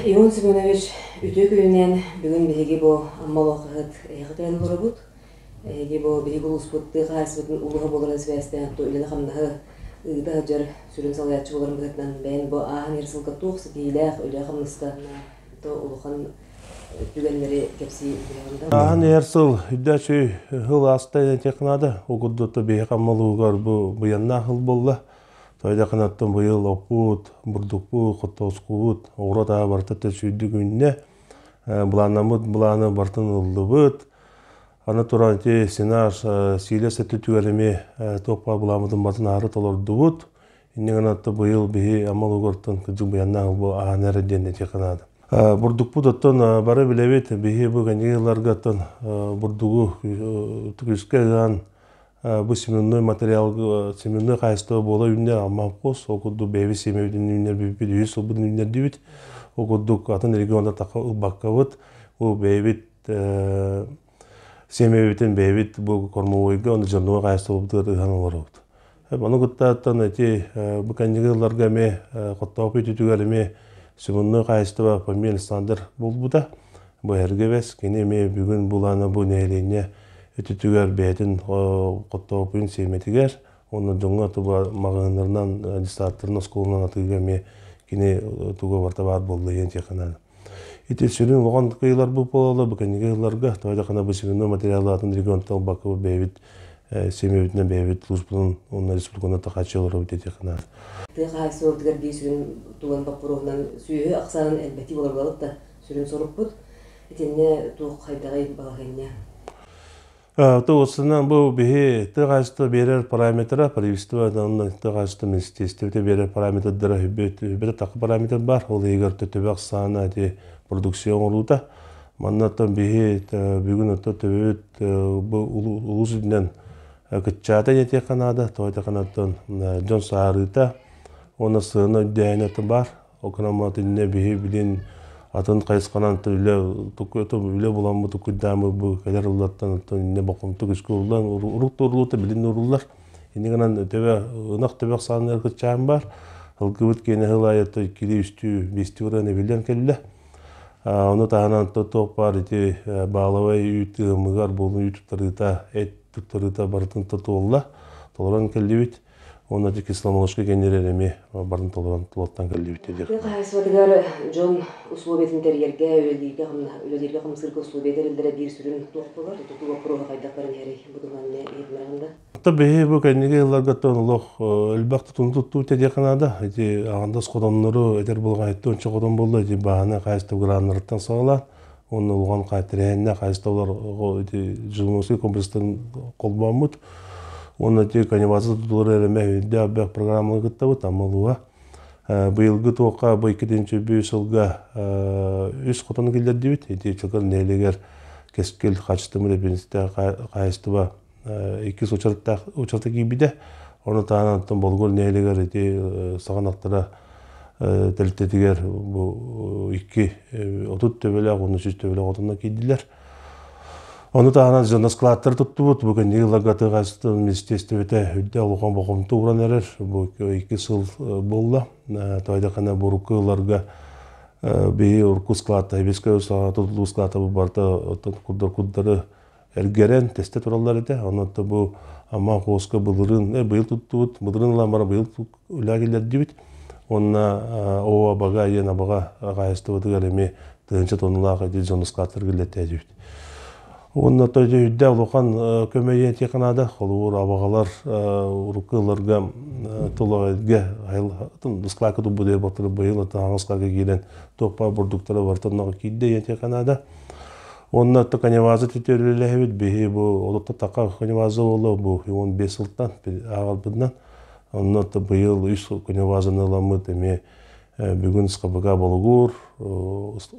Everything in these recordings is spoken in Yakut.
Ион Семенович, үтүө күнүнэн бүгүн биһиги бу Амма олоҥхоһут эһиэхэ кэлэн олоробут. Эһиги бу биһиги улууспут тыа хаһаайыстыбатын улууһа буоларын сибээстээн үлэни-хамнаһы ыыта сылдьар сүрүн салайааччы буоларын быһыытынан бэйэн бу ааһан иһэр сылга туох ситиһиилээх үлэ-хамнаска то улахан түгэннэри кэпсии түһэҕин да? Ааһан иһэр сыл үрдээччи сыл ааста диэххэ наада. Ол курдук биһиэхэ Амма улууһугар бу быйаннаах сыл буолла. Тойдакынаттан быйыл оппут, бурдукпут, хоттоскубут, оҕуруот аһа барыта төсүйдүк үүннэ. Былааннаммыт былааны барытын ыллыбыт. Аны туран ити сенаж сиилэс өттүтүгэр эмиэ туох баар былааммытын барытын аһары толордубут. Инньэ гынан быйыл биһи Амма улуугуттан кырдьык быйаннаах бу аһан эрэ диэн этиэххэ наада. Бурдукпут оттон бары билэбит, биһи бу кэнники сылларга оттон бурдугу күүскэ ыан бу семенной материал семенной хаһайыстыба буола үүннэр алмааппос ол курдук бэйэбит сиэмэбитин үүннэрбиппит үһүс сылбытын үүннэрдибит ол курдук атын регионда таха ылбаккабыт бу бэйэбит сиэмэбитин бэйэбит бу кормовойга уонна зерновой хаһайыстыбабытыгар ыһан олоробут. Ону кытта эти бу кэнниги ылларга эмиэ хоттоох бүтүтүгэр эмиэ семенной хаһайыстыба Памир Александр буолбута. Бу эргэ кини эмиэ бүгүн булаана бу нэһилиэнньэ өтүтүгэр бэйэтин хоттоопуйун сиэмэтигэр уонна дьоҥҥо туга маҕаһыыннарынан десанттарын оскуоланан атыыга эмиэ кини туга барыта баар буолла диэн тиэхинэ. Ити сүрүн улахан кыйыларбыт буолаллар бу кэнники сылларга тоҕо хана бу семенной материалы атын регионтан ылбакка бэйэбит семьябытынан бэйэбит улууспутун уонна республиканы тахааччы олоробут диэтиэххэ Тыа хаһаайыстыбабытыгар биир сүрүн туган боппуруоһунан сүөһү ахсаанын элбэтии буолар да сүрүн сорукпут. Итиннэ туох хайдаҕый балаһыанньа? Тугусунан бу биһи тыа хаһаайыстыба биэрэр параметра, правительство уонна тыа хаһаайыстыба министерствота биэрэр параметрдара үбүт такы параметр бар. Ол иһигэр төбө ахсаана ити продукция оҥоруута. Манна оттон биһи бүгүн оттон төбөбүт бу улуус үрдүнэн кыччаата диэтиэххэ наада. Тоҕо диэтэххинэ оттон дьон сааһырыыта уонна сыана үрдээһинэ баар. Ол иннэ биһи билин атын хайысханан үлэ үлэ буламмыт укуйдааммыт бу кэлэр ыллартан оттон иннэ бокумтук үскэ уруллан урук туорулуута билин уруллар. Инньэ гынан төбө ынах төбө ахсааныгар кыччаан бар. Ылгыбыт киэнэ сыл аайы иккилии үстүү биэстии уран эбиллэн кэллэ. Ону таһынан туох баар ити баалабай үүт ыамыгар буолун үүт туттарыыта, эт туттарыыта барытын туолла. Толорон кэллибит. Уонна ити кисломолочка кэннирэр эмиэ барын толорон тулаттан кэллибит диэх. Тыа хаһаайыстыбатыгар дьон условиятын тэрийэргэ, үлэлииргэ, үлэлииргэ хамсыырга условия тэриллэрэ биир сүрүн туох буолар? Тутуу боппуруоһа хайдах баран иһэрий? Бу туһунан иһитиннэрэҕин да? Оттон биһи бу кэнники сылларга олох элбэх тутууну туттуу диэххэ наада. Ити аҕандас хотоннору этэр буолҕа онча хотон буолла ити бааһынай хаһаайыстыба граннарыттан саҕалаан уонна улахан тэрээһиннээх хаһаайыстыбалар ити Жилмонский комплекстан холбооммут уонна ити коневация тутуулары эрэмэ үрдээх бэх программаны кыттабыт Амма улууһа. Быйылгы туохха бу 2 сылга үс хотону киллэрдибит. Ити Чакыр нэһилиэгэр Кэскил хаачыстыбы хаһаайыстыба иккис учараттаах учарата киирбитэ. Ону таһынан оттон Болгур нэһилиэгэр ити саҕанахтара тэрилтэтигэр бу икки 30 төбөлөөх уонна 100 төбөлөөх отонно киирдилэр. Ону таһынан зерноскладтары туттубут. Бу кэнники сылларга тыа хаһаайыстыбатын министиэристибэтэ үрдэ улахан болҕомто ууран эрэр. Бу икки сыл буолла. Тоойдоххына бурукку ыларга биһи урукку складта, хибискэ тутулуу складта бу барыта курдар курдары эргэрэн тэстэ тураллар этэ. Онон бу Амма холкуоска былырыын, быйыл туттубут, былырыын ылан баран быйыл үлэ киллэрдибит. Уонна оо абага диэн абаҕа хаһаайыстыбатыгар эмиэ тыһыынча тонналаах ити дьон ыскааттар киллэртээдибит. Уонна үрдэ улахан көмө диэн наада. Холобур абаҕалар урукку ылларга тулаҕа ыскаакка туппут буолбаттар быйыл таһаҕас киирэн туох баар бурдуктара барыта киирдэ диэн наада. Уонна коневаза титиэрилэһэбит биһи бу олохто така коневаза буолла бу 15 сылтан ааҕалбытынан. Онно быйыл үс коневазаны ыламмыт эмиэ бүгүн СКБК Болугур,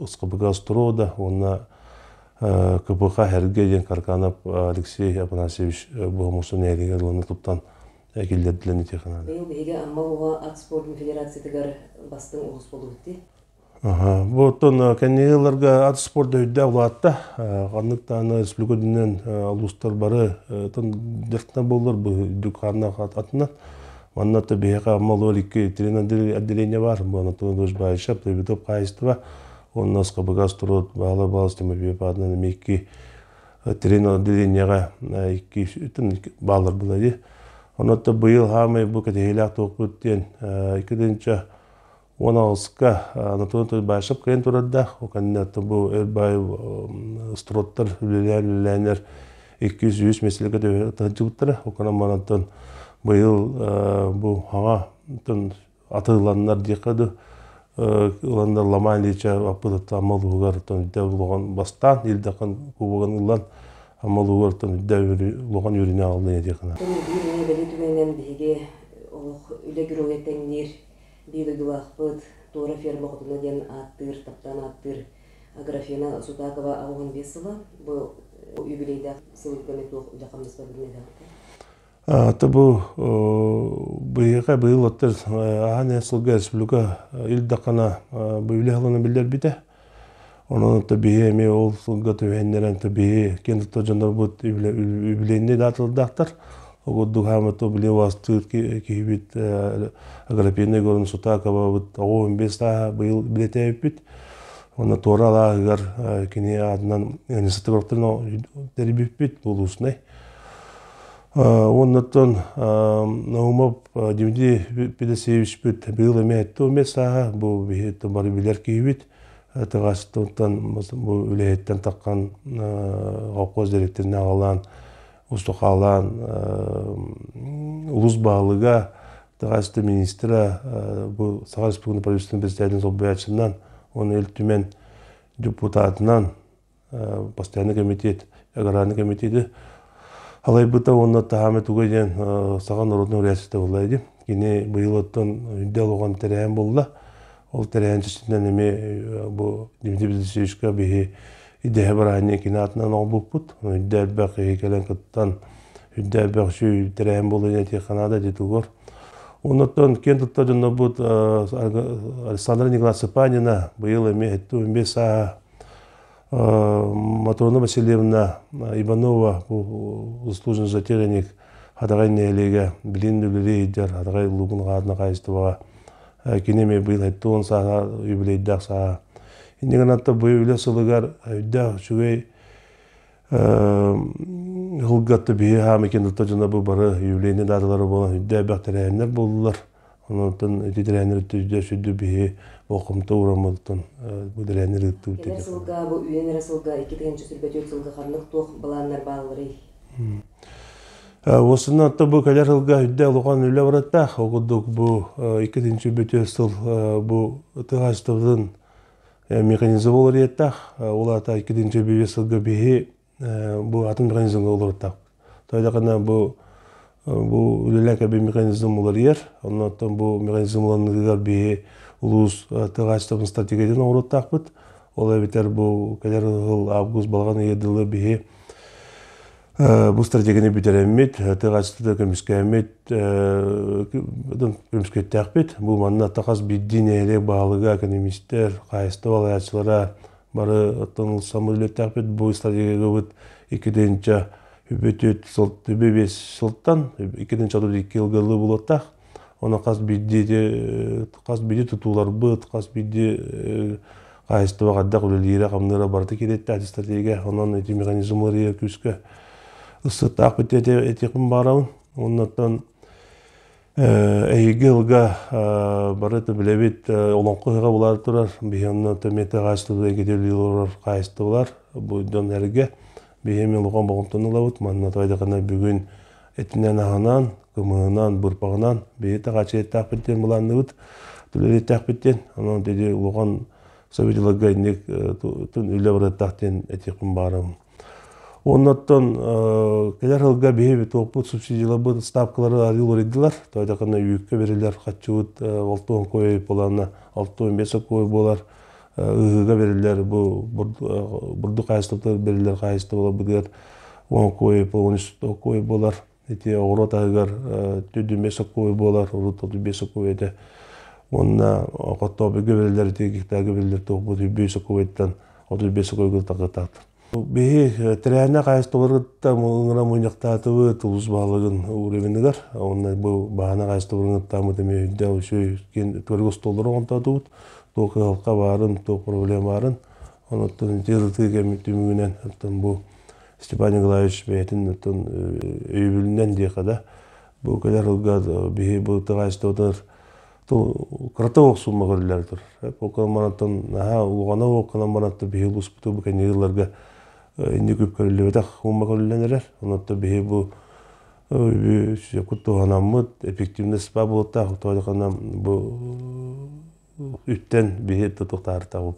СКБК Острода уонна КПХ Эргэ диэн Карканов Алексей Афанасьевич Бохомусун нэһилиэгэр ылана туттан киллэрдилэр итиэхэ Быйыл биһиги Амма улууһа ат спордун федерациятыгар бастыҥ улуус буолбут дии. Бу оттон кэнники сылларга ат спорда үрдээх улаатта. Ханнык даҕаны республика үрдүнэн улуустар бары дьарыктанар буоллар бу үрдүк хааннаах атынан. Манна то биһиэхэ Амма олугар икки трен отделение бар. Бу Анатолий Дожбаевич Плебитов хаһайыстыба. Онно СКБГ Строд Баһылай Балыс Тимофеев аатынан эмиэ икки трен отделениеҕа икки бааллар була дии. Онон быйыл хаамай бу кэтэһиилээх туохпут диэн 2018-ка Анатолий Тойбашев кыайан турардаах. Ол кэннэ бу өр баай строттар үлэлээн үлэлээннэр 203 миэстэлэргэ таһырдьыбыттара. Ол гынан баран быйыл бу хаҥа атыыланнар диэххэ дуу ыланнар Ламан Ильича аппытыттан Амма улууһугар үрдэ улахан бастаан Ил Дархан кубогын ылан Амма улууһугар үрдэ улахан үөрүүнү аҕалла диэххэ. Биир эмиэ бэлиэ түгэнинэн биһиги олох үлэ геройа тэҥниир биир дойдулаахпыт Туора ферма хотуна диэн ааттыыр, таптаан ааттыыр Аграфена Сутакова 85 сыла. Бу юбилейдаах сылга эмиэ туох үлэ-хамнас барбытын этэҕит? Ата бу быйыга быйыл оттор аан сылга республика Ил Дархана бу үлэ сылынан биллэрбитэ. Онон то биһи эмиэ ол сылга түһэннэрэн то биһи киэн туттар дьоннорбут үбүлүөйнэй дааталардаахтар. Ол курдук хаамыт били убастыыр киһибит Аграпина Егоровна Сутаковабыт 95 сааһа быйыл билэтээбиппит. Онно туора алааһыгар кини аатынан ыанньыксыттар тэрийбиппит улуусунай. Уоннаттан Наумов Дмитрий Федосеевичпит быйыл эмиэ 75 сааһа, бу биһи бары билэр киһибит. Тыгастыттан бу үлэһиттэн таххан холкуос директорын аҕалаан, устухаалаан улус баһылыга, Тыгасты министра бу Саха Республикатын правительствотын председателин солбуйааччынан, уонна Ил Түмэн депутатынан постоянный комитет, аграрный комитети алайбыта уонна таһаама туга диэн саха норуотун уруйааччыта буолла дии. Кини быйыл оттон үрдэ олоҕун тэрээһин буолла. Ол тэрээһин чечинэн эмиэ бу Дмитрий Владимировичка биһи идэһэ бырааһынньык кини аатынан оҥорбуппут. Үрдэ элбэх киһи кэлэн кыттан, үрдэ элбэх үчүгэй тэрээһин буолла диэн этиэххэ наада дии Оннуттан киэн туттар дьоннорбут Александра Николаевна Цыпанина быйыл эмиэ 75 сааһа Матрона Васильевна Иванова заслуженный зоотехник Хадаҕай нэһилиэгэ билин үлэлии сылдьар Хадаҕай улууһун хаатына хаһаайыстыбаҕа кини эмиэ быйыл 70 сааһа юбилейдаах сааһа. Инньэ гынан быйыл үлэ сылыгар өйдөөх үчүгэй Ылгатта биһи хаамыкин дьоно бу бары юбилейный даталары буолан үрдээбэх тэрээһиннэр буоллулар. Онон ити тэрээһиннэр өттү сүрдү биһи болҕомто ураммытыттан бу тэрээһиннэр ыыттыбыт. Кэлэр сылга, бу үйэн эрэ сылга, 2024 сылга ханнык туох былааннар баалларый? Уосунан бу кэлэр сылга үрдэ улахан үлэ барыттаах. Ол курдук бу 2024 сыл бу тыһаачтыбытын механизм олоруйаттаах. Ол аата 2-бир сылга биһи бу атын механизмга олоруттаах. Тойдакана бу бу үлэлээн кэлбит механизм уларыйар. Оннуттан бу механизм уларыныгар биһи улуус тыгаачтабын стратегиятын оҥоруттаахпыт. Ол эбэтэр бу кэлэр сыл август балаҕан ыйа дылы биһи Бу стратегияны бүтэрэммит, тыаҕаччыта көмүскээммит, көмүскүөттээхпит. Бу манна тахас биирдии нэһилиэк баһылыга, экономистэр, хаһаайыстыба салайааччылара бары оттон ылсаммыт үлэттээхпит. Бу стратегиябыт 2 үбэ 5 сылтан 2 32 ылгылыы булуоттаах. Оны хас биирдии хас биирдии тутууларбыт, хас биирдии хаһаайыстыба хайдах үлэлиирэ, хамныыра барыта киириэттээх стратегия. Онон ити механизмлары күүскэ ысыттаахпыт этиэхпин баарабын. Оннуттан эһиги ылга бары билэбит олоҥхо ыһыаҕа булаары турар. Биһи онно төмиэтэ хаһаайыстыбалар эгитэ олорор хаһаайыстыбалар бу дьон эргэ. Биһи эмиэ улахан болҕомтону ылабыт. Манна тойдахына бүгүн этинэн аһынан, кымыһынан, бырпаҕынан биһи таҕааччыйаттаахпыт диэн былаанныбыт, түлэлиэттэхпит диэн. Онон диди улахан событиеларга инник үлэ барыаттаах диэн этиэхпин баарым. Оннуттан кэлэр сылга биһи туохпут субсидияларбыт ставкалары арыы уларыйдылар. Тойдакана үүккэ берилер хаччыбыт 60 кой буоланна 65 кой буолар ыһыыга берилер бу бурдук хаһаайыстыбатыгар берилер хаһаайыстыбаларбытыгар 10 кой 13 кой буолар. Ити оҕуруот аһыгар 4 соккуой буолар, урут 35 соккуой этэ. Уонна хоттобуга берилер, ити гектарга берилер туохпут 105 соккуойтан 35 соккуойга тахытаат. Биһи тэрээһинэ хаайыстыбаларыттан ыҥыра мунньахтаатыбыт улуус баһылыгын уровеныгар. Онно бу баһана хаайыстыбаларын ыттааммыт эмиэ үрдэ үчүгэй киэн көрүк остуоллары оҥортоотубут. Туох кыһалҕа баарын, туох проблема баарын. Онуттан ити ырытыы кэм түмүгүнэн оттон бу Степан Николаевич бэйэтин оттон өйөбүлүнэн диэхэ да бу кэлэр сылга биһи бу хаайыстыбатыгар кырата охсумма көрүллэр тур. Окон барантан наһаа улаҕана оконан барантан биһи улууспуту бу кэнниги инник үп көрүллүбэтэх умма көрүллэн эрэр. Онон биһи бу куттуһанаммыт эффективность ба буолтаах тоодохана бу үттен биһи тутуктаартабып.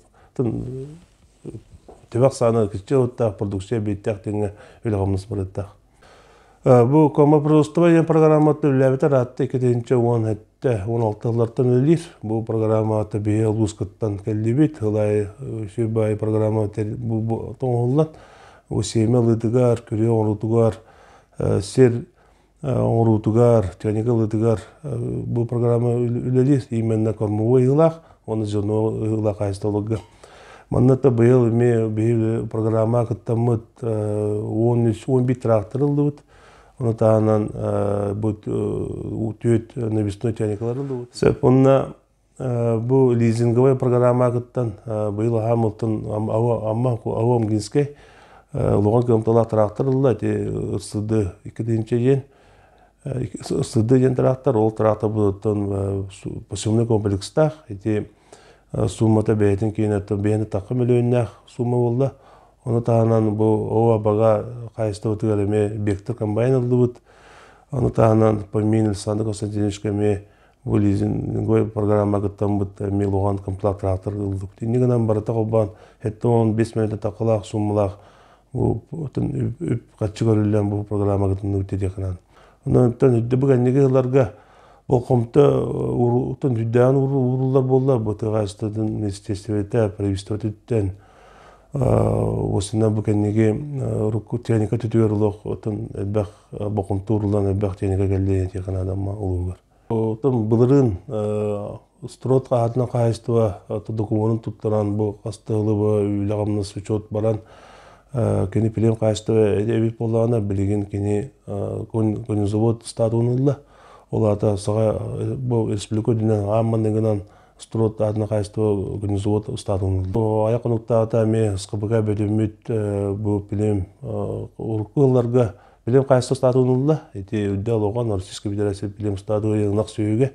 Түбэх сааны кичче уттаах продукция бииттээх тиҥҥэ үлэҕэммис барыттаах. Бу Комопродовство диэн программата үлэлээбитэ ыраатта 2017-16 сыллартан үлэлиир. Бу программата биһи улуускуттан кэллибит. Ылай үчүгэй программа тоҥоһуллан семья ылыытыгар, күрүө оҥоруутугар, сир оҥоруутугар, техника ылыытыгар бу программа үлэлиир. Именно кормовой ыһыылаах уонна зерновой ыһыылаах хаһаайыстыбаларга. Манна да быйыл эмиэ биһиги программа кыттаммыт 13-11 трактор ыллыбыт. Ону таһынан бу түөрт навесной техникалар ыллыбыт. Сөп онно бу лизинговай программа кыттан быйыл аһаамылтын Амма Ауамгинскай улахан кыамталаах трактор ылла ити ырсыды 2 диэн ырсыды диэн трактор ол трактор будуттан посевной комплекстаах ити суммата бэйэтин киинэттэн бэйэни тахха мөлүйүөннээх сумма буолла. Ону таһынан бу ООО Абага хаһаайыстыбатыгар эмиэ Вектор комбайн ыллыбыт. Ону таһынан Помин Александр Константиновичка эмиэ бу лизинговай программа кыттаммыт эмиэ улахан комплект трактор ыллыбыт. Инньэ гынан барыта холбоон 75 мөлүйүөн таххалаах суммалаах бу үп харчы көрүллэн бу программа кытынныбыт диэхинэн. Онон үрдэ бу кэнники сылларга болҕомто үрдээн ууруллар буолла бу тыа министерствота правительство өттүттэн осына бу кэнники урукку техника түтүгэр олох отон элбэх болҕомто ууруллан элбэх техника кэллиэн технадамма улуугар. Отон былырыын строт хаһаатынан хаһаайыстыба докумуонун туттаран бу хастыылы үлэ-хамнас учет баран кини плем хаһаайыстыба эбит буоллаҕына билигин кини конезавод статуһун ылла. Ол аата саҕа бу республика үрдүнэн аан маныгынан строт аатынан хаһаайыстыба конезавод статуһун ылла. Айах хонуктаата эмиэ СКБК бөтүммүт бу плем урукку ыалларга Билим хаайса статуһун ылла. Ити үрдэ олоҕон Российская Федерация билим статуһа ынах сүөһүгэ.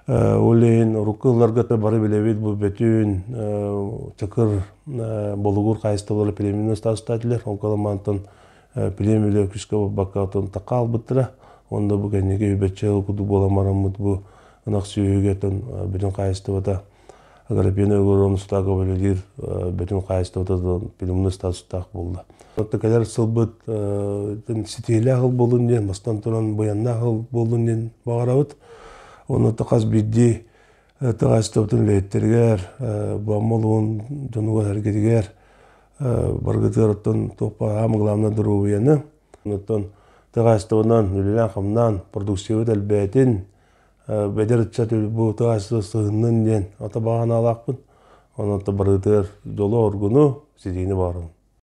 Ол иһин урукку ылларга бары билэбит бу бөтүүн чакыр болугур хаайыстыбалары племенной статустаатилар. Ол каламантан плем үлэ күскэ барбакка отон такка албыттара. Онно бу кэнники үбэччэ курдук буолан бараммыт бу ынах сүөһүгэ отон бүтүн хаайыстыбата Аграпина Егоровна Стакова үлэлиир бөтүн хаһаайыстыбата племенной статустаах буолла. Оттон кэлэр сылбыт ситиһиилээх сыл буоллун диэн, бастан туран быйаннаах сыл буоллун диэн баҕарабыт. Онно хас биирдии хаһаайыстыбатын үлэһиттэригэр, Бамма улууһун дьонугар-сэргэтигэр баргытыгар оттон туох баар главное доруобуйаны, оттон хаһаайыстыбанан үлэлээн-хамнаан продукциябыт элбээтин, Бэдэр ыччат бу тыа сыһыннын диэн ата баҕанаалаахпын. Онон барытыгар дьолу-оргуну, ситиини баҕарабын.